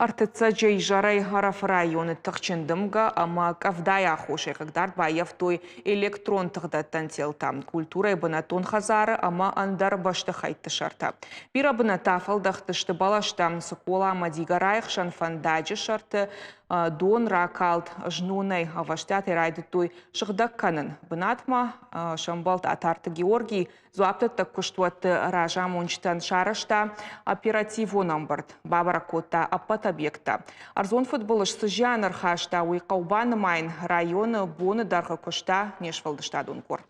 Ӕртыццӕджы изӕрӕй Ӕрӕфы районы тыхджын дымгӕ ӕмӕ къӕвдайы аххосӕй хъыгдард баййӕфтой электрон тыхдӕттӕн телтӕ, культурӕйы бынӕттон хӕдзары ӕмӕ ӕндӕр бӕстыхӕйтты сӕртӕ. Бирӕ бынӕттӕ афӕлдӕхтысты бӕлӕстӕ, Цыкола ӕмӕ Дигорайы хсӕн фӕндаджы сӕрты дон ракалд. Знонӕй ӕвӕстиатӕй райдыдтой сыгъдӕг кӕнын. Бынатмӕ сӕмбӕлд Атарты Георгий, дзуапдӕттӕг куыстуӕтты разамонджытӕн сарӕзта оперативон ӕмбырд, бабӕрӕг кодта ӕппӕт объекттӕ. Ӕрдзон фыдбылыз цы зиан ӕрхаста, уый хъӕуы банымайын, районы боны дӕргъы куыста не сфӕлдыстадон къорд.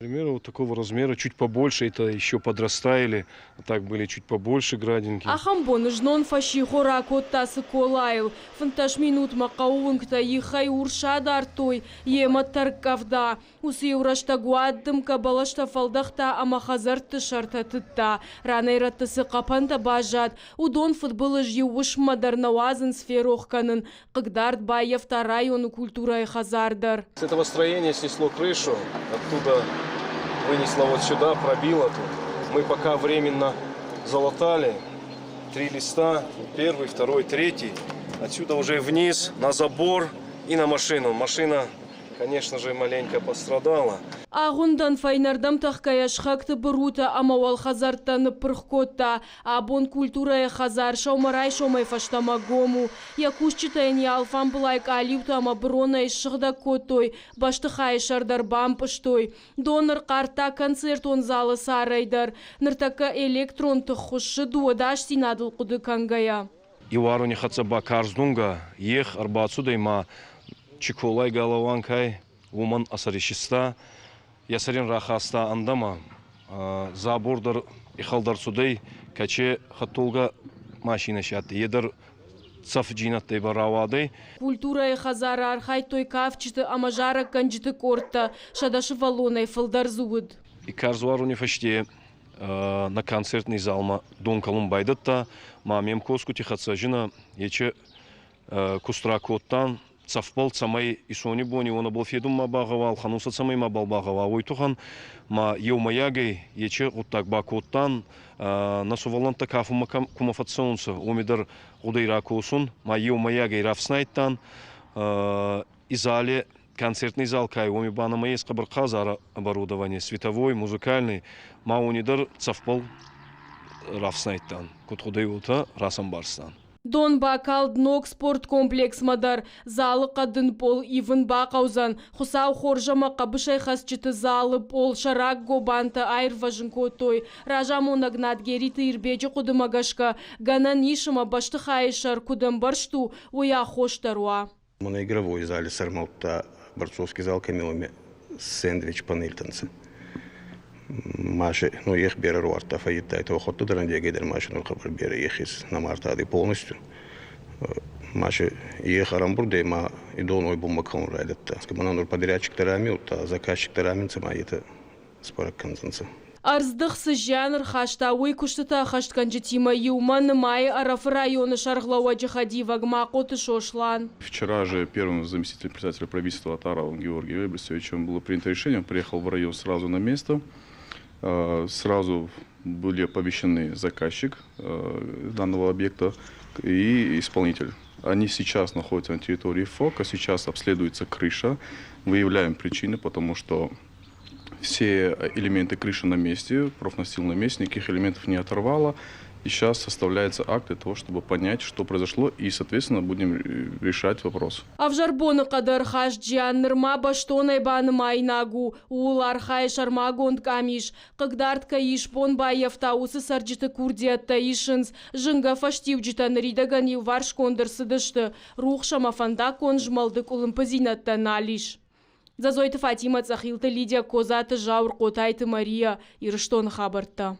Примерно вот такого размера, чуть побольше, это еще подрастаяли, а так были чуть побольше градинки. Ахӕм бон знон фӕссихор акодта Цыколайыл. 15 минутмӕ хъӕуы уынгтӕ ихӕй урс адардтой, йемӕ тӕрккъӕвда. Уыцы-иу рӕстӕг уаддымгӕ бӕлӕстӕ фӕлдӕхта ӕмӕ хӕдзӕртты сӕртӕ тыдта. Ранӕй-рӕтты цы хъӕпӕнтӕ баззад, уыдон фыдбылыз иу уысммӕ дӕр нӕ уадзынц ферох кӕнын. Хъыгдард баййӕфта районы культурӕйы хӕдзар дӕр. С этого строения снесло крышу, оттуда вынесло вот сюда, пробило тут. Мы пока временно залатали три листа, первый, второй, третий. Отсюда уже вниз на забор и на машину. Машина, конечно же, маленько пострадала. Агъуындӕн фӕйнӕрдӕм тӕхгӕйӕ сыхӕгты бырутӕ ӕмӕ уӕлхӕдзӕрттӕ ныппырх кодта. Абон культурӕйы хӕдзар сӕумӕрайсомӕй фӕстӕмӕ гом у. Йӕ кусджытӕ йын йӕ алфамбылай къалиутӕ ӕмӕ быронӕй ссыгъдӕг кодтой, бӕстыхайы сӕр дӕр бампъызтой. Дон ӕрхъардта концертон залы царӕй дӕр. Ныртӕккӕ электрон тых хуыссыд ӕдасдзинадыл хъуыды кӕнгӕйӕ. Иуаруни хӕццӕ ба карз дунгӕ ех ӕрбацудӕй ма Чиколай галауанкӕй уомӕн ӕ сӕр исиста, йӕ сӕр ин рахаста ӕндӕмӕ. Забор дӕр ихӕлд ӕрцудӕй, кӕче хӕдтолгӕ машинӕ си адтӕй, е дӕр цӕфджин адтӕй ба рауадӕй. Культурӕйы хӕдзары архайдтой кафджыты ӕмӕ зарӕггӕнджыты къордтӕ, 100 сывӕллонӕй фылдӕр дзы уыд. И карз уаруни фӕсте на концертный залмӕ дон кӕлун байдӕдта, ма ме мкосгути хӕццӕ зина ечи куст ракодтан, цӕфбӕл цӕмӕй исонибони уонӕбӕл федун ма багъӕуа, ӕлхӕнунцӕ цӕмӕй мабал багъӕуа, уой туххӕн ма еумӕйагӕй ечи гъуддаг бакодтан, нӕ сувӕллӕнттӕ кафунмӕ кумӕ фӕццӕунцӕ, уоми дӕр гъудӕй ракосун, ма еумӕйагӕй рафснайдтан и зале концертный зал кай, уоми ба нӕмӕ ес хъӕбӕр хъазар оборудование, световой, музыкальный, ма уони дӕр цӕфбӕл рафснайдтан, куд гъудӕй, уотӕ расӕмбарстан. Дон бакалд ног спорткомплексмӕ дӕр. Залы хъӕдын пъол ивын бахъӕудзӕн. Хуыцау хорз ӕмӕ хъӕбысӕйхӕцджыты залы пъол сӕрак гобантӕ аирвӕзын кодтой. Разамонӕг Надгериты Ирбеджы хъуыдымӕ гӕсгӕ, гӕнӕн ис ӕмӕ бӕстыхайы сӕр куыд ӕмбӕрзт у, уый аххос дӕр уа. На игровой зале сӕрмаудта борцовский зал кӕмиломе сэндвич панельтӕнцӕ. Маши, ну, ех берӕ руардта, фӕййидтайтӕ, охотта дӕр ӕндегӕй дӕр машинур хъӕбӕр берӕ ех ес, намартади полностью. Маши ех ӕрӕмбурдӕй ма идон ой бунмӕ кӕун райдӕдта. Мӕнӕ нур подрядчик дӕр ами удта, заказчик дӕр ами нцӕ ма етӕ сбӕрӕг кӕндзӕнцӕ. Ӕрдздых цы зиан ӕрхаста, уый куыстытӕ ӕххӕстгӕнджытимӕ иумӕ нымайы Ӕрӕфы районы сӕргълӕууӕджы хӕдивӕг Махъоты Сослан. Вчера же первым заместителем председателя правительства Отаровым Георгием Эбрисовичем было принято решение, он приехал в район сразу на место, сразу были оповещены заказчик данного объекта и исполнитель. Они сейчас находятся на территории ФОКа, сейчас обследуется крыша, выявляем причины, потому что все элементы крыши на месте, профнастил на месте, никаких элементов не оторвало. И сейчас составляется акт для того, чтобы понять, что произошло, и, соответственно, будем решать вопрос. Ӕвзӕр боныхъӕды ӕрхаст зиан нырма бӕстонӕй банымаинаг у, ууыл архайы сӕрмагонд къамис. Хъыгдард кӕй исбон баййӕфта, уыцы цӕрджыты курдиӕттӕ исынц. Зынгӕ фӕстиуджытӕ ныридӕгӕн иуварсгонд ӕрцыдысты. Рухс ӕмӕ фӕндаггон змӕлды къуылымпыдзинӕдтӕ нал ис. Дзӕзойты Фатимӕ, Цъӕхилты Лидия, Козаты Зауыр, Хъотайты Мария, Ирыстоны хабӕрттӕ.